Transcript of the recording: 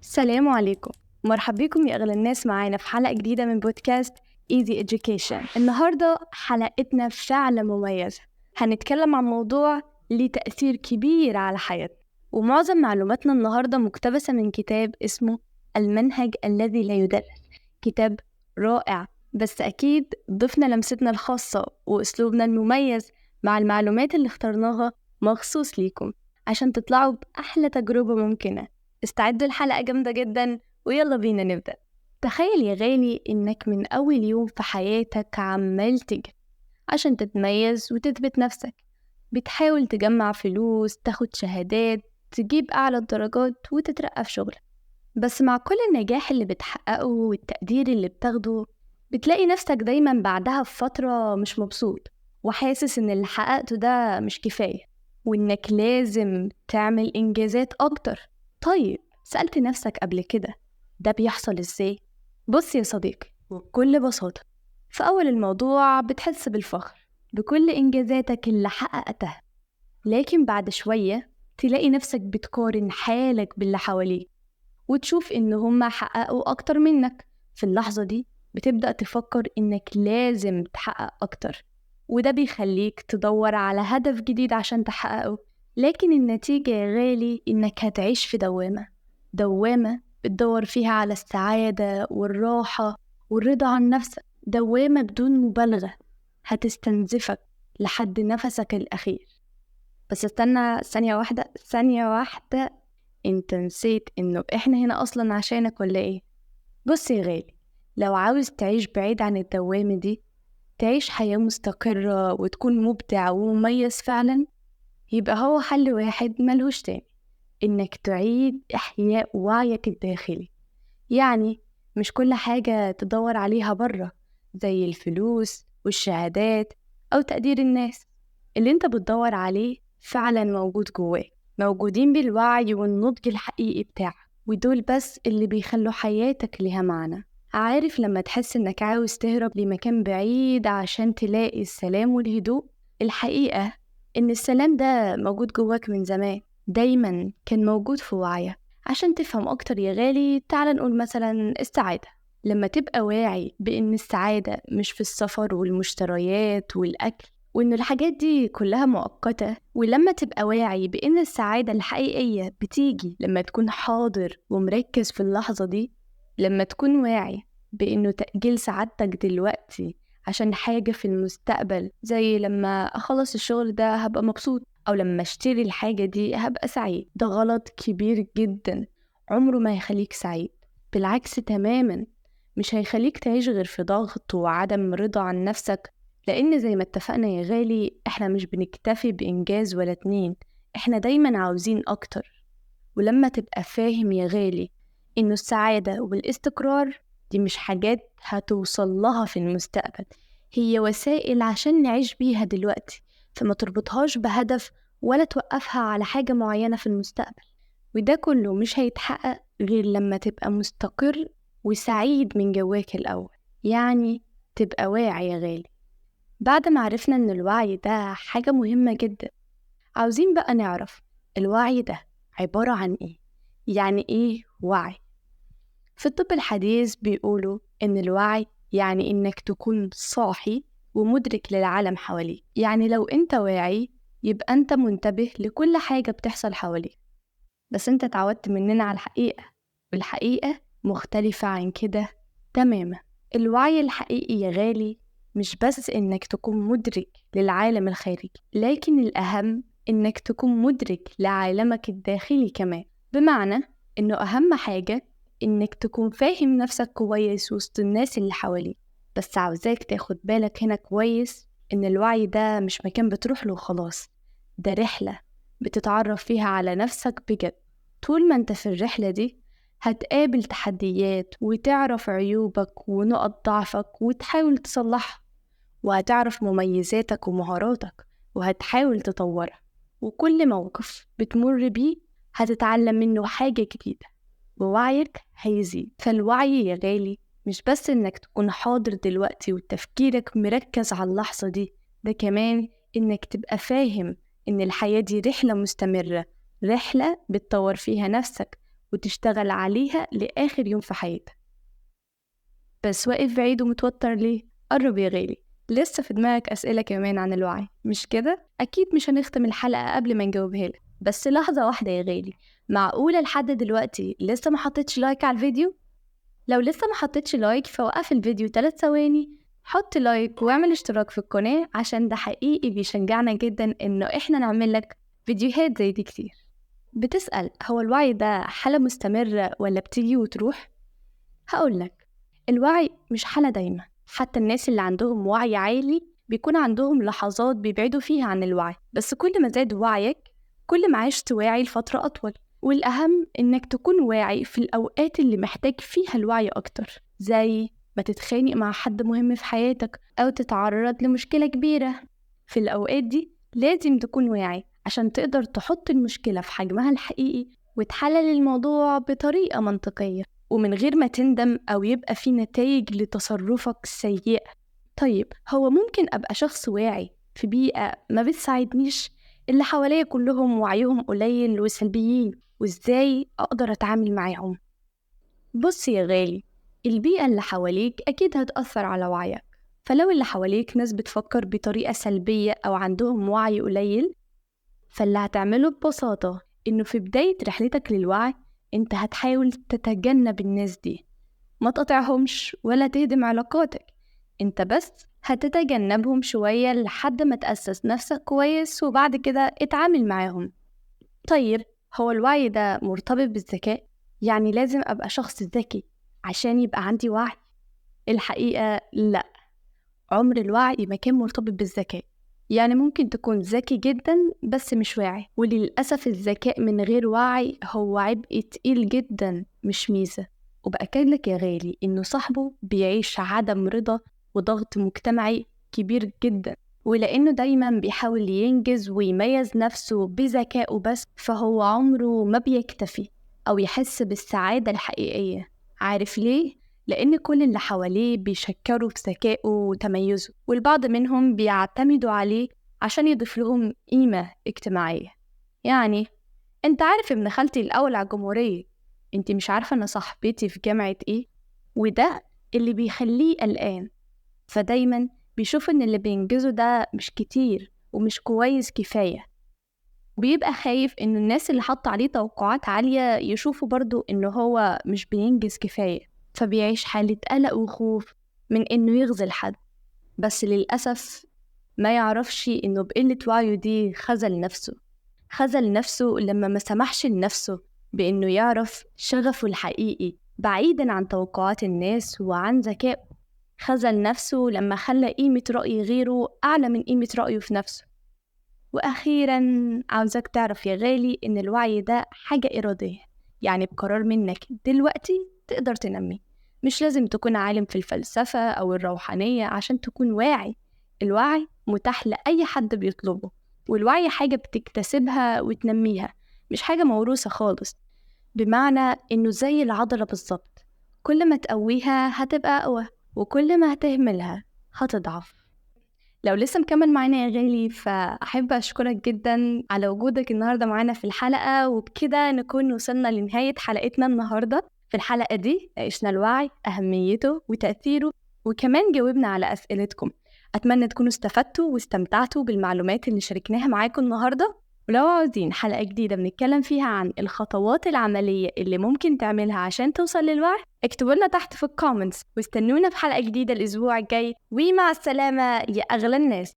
السلام عليكم، مرحبا بكم يا أغلى الناس معانا في حلقة جديدة من بودكاست Easy Education. النهاردة حلقتنا فعلا مميزة، هنتكلم عن موضوع ليه تأثير كبير على حياتنا، ومعظم معلوماتنا النهاردة مقتبسة من كتاب اسمه المنهج الذي لا يدرس. كتاب رائع، بس أكيد ضفنا لمستنا الخاصة وأسلوبنا المميز مع المعلومات اللي اخترناها مخصوص ليكم عشان تطلعوا بأحلى تجربة ممكنة. استعدوا، الحلقة جامدة جدا ويلا بينا نبدأ. تخيل يا غالي إنك من أول يوم في حياتك عمال تجري عشان تتميز وتثبت نفسك، بتحاول تجمع فلوس، تاخد شهادات، تجيب أعلى الدرجات وتترقى في شغلك. بس مع كل النجاح اللي بتحققه والتقدير اللي بتاخده، بتلاقي نفسك دايما بعدها في فترة مش مبسوط وحاسس إن اللي حققته ده مش كفاية وإنك لازم تعمل إنجازات أكتر. طيب، سألت نفسك قبل كده ده بيحصل إزاي؟ بص يا صديقي، وبكل بساطة في أول الموضوع بتحس بالفخر بكل إنجازاتك اللي حققتها، لكن بعد شوية تلاقي نفسك بتقارن حالك باللي حواليك وتشوف إن هما حققوا أكتر منك. في اللحظة دي بتبدأ تفكر إنك لازم تحقق أكتر، وده بيخليك تدور على هدف جديد عشان تحققه. لكن النتيجة يا غالي إنك هتعيش في دوامة، دوامة بتدور فيها على السعادة والراحة والرضا عن نفسك، دوامة بدون مبالغة هتستنزفك لحد نفسك الأخير. بس استنى ثانية واحدة، ثانية واحدة، انت نسيت انه احنا هنا اصلا عشانك ولا ايه؟ بص يا غالي، لو عاوز تعيش بعيد عن الدوامة دي، تعيش حياة مستقرة وتكون مبدع ومميز فعلا، يبقى هو حل واحد ملهوش تاني، إنك تعيد إحياء وعيك الداخلي. يعني مش كل حاجة تدور عليها برا زي الفلوس والشهادات أو تقدير الناس، اللي انت بتدور عليه فعلا موجود جواك، موجودين بالوعي والنضج الحقيقي بتاعك، ودول بس اللي بيخلوا حياتك ليها معنى. عارف لما تحس إنك عاوز تهرب لمكان بعيد عشان تلاقي السلام والهدوء؟ الحقيقة إن السلام ده موجود جواك من زمان، دايما كان موجود في وعيك. عشان تفهم أكتر يا غالي، تعال نقول مثلا السعادة. لما تبقى واعي بإن السعادة مش في السفر والمشتريات والأكل، وإن الحاجات دي كلها مؤقتة، ولما تبقى واعي بإن السعادة الحقيقية بتيجي لما تكون حاضر ومركز في اللحظة دي، لما تكون واعي بإنه تأجيل سعادتك دلوقتي عشان حاجة في المستقبل، زي لما أخلص الشغل ده هبقى مبسوط، أو لما أشتري الحاجة دي هبقى سعيد، ده غلط كبير جدا، عمره ما هيخليك سعيد. بالعكس تماما، مش هيخليك تعيش غير في ضغط وعدم رضا عن نفسك، لأن زي ما اتفقنا يا غالي، احنا مش بنكتفي بإنجاز ولا اتنين، احنا دايما عاوزين أكتر. ولما تبقى فاهم يا غالي إنه السعادة والاستقرار دي مش حاجات هتوصل لها في المستقبل، هي وسائل عشان نعيش بيها دلوقتي، فما تربطهاش بهدف ولا توقفها على حاجة معينة في المستقبل. وده كله مش هيتحقق غير لما تبقى مستقر وسعيد من جواك الأول، يعني تبقى واعي يا غالي. بعد ما عرفنا إن الوعي ده حاجة مهمة جدا، عاوزين بقى نعرف الوعي ده عبارة عن إيه؟ يعني إيه وعي؟ في الطب الحديث بيقولوا إن الوعي يعني إنك تكون صاحي ومدرك للعالم حواليك. يعني لو أنت واعي يبقى أنت منتبه لكل حاجة بتحصل حواليك، بس أنت اتعودت مننا على الحقيقة، والحقيقة مختلفة عن كده تماما. الوعي الحقيقي يا غالي مش بس إنك تكون مدرك للعالم الخارجي، لكن الأهم إنك تكون مدرك لعالمك الداخلي كمان. بمعنى إنه أهم حاجة إنك تكون فاهم نفسك كويس وسط الناس اللي حواليك. بس عاوزاك تاخد بالك هنا كويس إن الوعي ده مش مكان بتروح له وخلاص، ده رحلة بتتعرف فيها على نفسك بجد. طول ما انت في الرحلة دي هتقابل تحديات وتعرف عيوبك ونقط ضعفك وتحاول تصلحها، وهتعرف مميزاتك ومهاراتك وهتحاول تطورها، وكل موقف بتمر بيه هتتعلم منه حاجة جديدة ووعيك هيزيد. فالوعي يا غالي مش بس إنك تكون حاضر دلوقتي وتفكيرك مركز على اللحظة دي، ده كمان إنك تبقى فاهم إن الحياة دي رحلة مستمرة، رحلة بتطور فيها نفسك وتشتغل عليها لآخر يوم في حياتك. بس واقف بعيد ومتوتر ليه؟ قرب يا غالي، لسه في دماغك أسئلة كمان عن الوعي مش كده؟ أكيد مش هنختم الحلقة قبل ما نجاوبها لك. بس لحظة واحدة يا غالي، معقولة لحد دلوقتي لسه ما حطيتش like على الفيديو؟ لو لسه ما حطيتش like فوقف الفيديو 3 ثواني، حط like واعمل اشتراك في القناة، عشان ده حقيقي بيشجعنا جدا إنه إحنا نعمل لك فيديوهات زي دي كتير. بتسأل هو الوعي ده حالة مستمرة ولا بتيجي وتروح؟ هقولك الوعي مش حالة دايمة. حتى الناس اللي عندهم وعي عالي بيكون عندهم لحظات بيبعدوا فيها عن الوعي، بس كل ما زاد وعيك كل ما عشت واعي لفترة أطول. والأهم إنك تكون واعي في الأوقات اللي محتاج فيها الوعي أكتر، زي ما تتخانق مع حد مهم في حياتك أو تتعرض لمشكلة كبيرة. في الأوقات دي لازم تكون واعي عشان تقدر تحط المشكلة في حجمها الحقيقي وتحلل الموضوع بطريقة منطقية ومن غير ما تندم أو يبقى في نتائج لتصرفك سيئة. طيب هو ممكن أبقى شخص واعي في بيئة ما بتساعدنيش، اللي حواليا كلهم وعيهم قليل وسلبيين، وإزاي أقدر أتعامل معاهم؟ بص يا غالي، البيئة اللي حواليك أكيد هتأثر على وعيك. فلو اللي حواليك ناس بتفكر بطريقة سلبية أو عندهم وعي قليل، فاللي هتعمله ببساطة إنه في بداية رحلتك للوعي أنت هتحاول تتجنب الناس دي، ما تقطعهمش ولا تهدم علاقاتك، أنت بس هتتجنبهم شوية لحد ما تأسس نفسك كويس وبعد كده اتعامل معاهم. طيب هو الوعي ده مرتبط بالذكاء؟ يعني لازم أبقى شخص ذكي عشان يبقى عندي وعي؟ الحقيقة لا، عمر الوعي ما كان مرتبط بالذكاء. يعني ممكن تكون ذكي جدا بس مش واعي، وللأسف الذكاء من غير وعي هو عبء تقيل جدا مش ميزة. وبأكد لك يا غالي إنه صاحبه بيعيش عدم رضا وضغط مجتمعي كبير جدا، ولأنه دايما بيحاول ينجز ويميز نفسه بذكائه بس، فهو عمره ما بيكتفي أو يحس بالسعادة الحقيقية. عارف ليه؟ لأن كل اللي حواليه بيشكروا في ذكائه وتميزه، والبعض منهم بيعتمدوا عليه عشان يضيف لهم قيمة اجتماعية. يعني انت عارف ابن خالتي الأول على الجمهورية، انت مش عارفة ان صاحبتي في جامعة ايه؟ وده اللي بيخليه قلقان. فدايما بيشوف ان اللي بينجزه ده مش كتير ومش كويس كفاية، وبيبقى خايف ان الناس اللي حط عليه توقعات عالية يشوفوا برضو ان هو مش بينجز كفاية، فبيعيش حالة قلق وخوف من إنه يغزل حد. بس للأسف ما يعرفش إنه بقلة وعيه دي خذل نفسه، خذل نفسه لما ما سمحش لنفسه بإنه يعرف شغفه الحقيقي بعيداً عن توقعات الناس وعن ذكائه. خذل نفسه لما خلى قيمة رأي غيره أعلى من قيمة رأيه في نفسه. وأخيراً عاوزك تعرف يا غالي إن الوعي ده حاجة إرادية، يعني بقرار منك دلوقتي تقدر تنمي. مش لازم تكون عالم في الفلسفة أو الروحانية عشان تكون واعي. الوعي متاح لأي حد بيطلبه، والوعي حاجة بتكتسبها وتنميها، مش حاجة موروثة خالص. بمعنى إنه زي العضلة بالظبط، كل ما تقويها هتبقى أقوى، وكل ما هتهملها هتضعف. لو لسه مكمل معانا يا غالي فأحب أشكرك جدا على وجودك النهاردة معانا في الحلقة. وبكده نكون وصلنا لنهاية حلقتنا النهاردة. في الحلقة دي ناقشنا الوعي، أهميته وتأثيره، وكمان جاوبنا على أسئلتكم. أتمنى تكونوا استفدتوا واستمتعتوا بالمعلومات اللي شاركناها معاكم النهاردة. ولو عاوزين حلقة جديدة بنتكلم فيها عن الخطوات العملية اللي ممكن تعملها عشان توصل للوعي، اكتبوا لنا تحت في ال comments، واستنونا في حلقة جديدة الأسبوع الجاي. ومع السلامة يا أغلى الناس.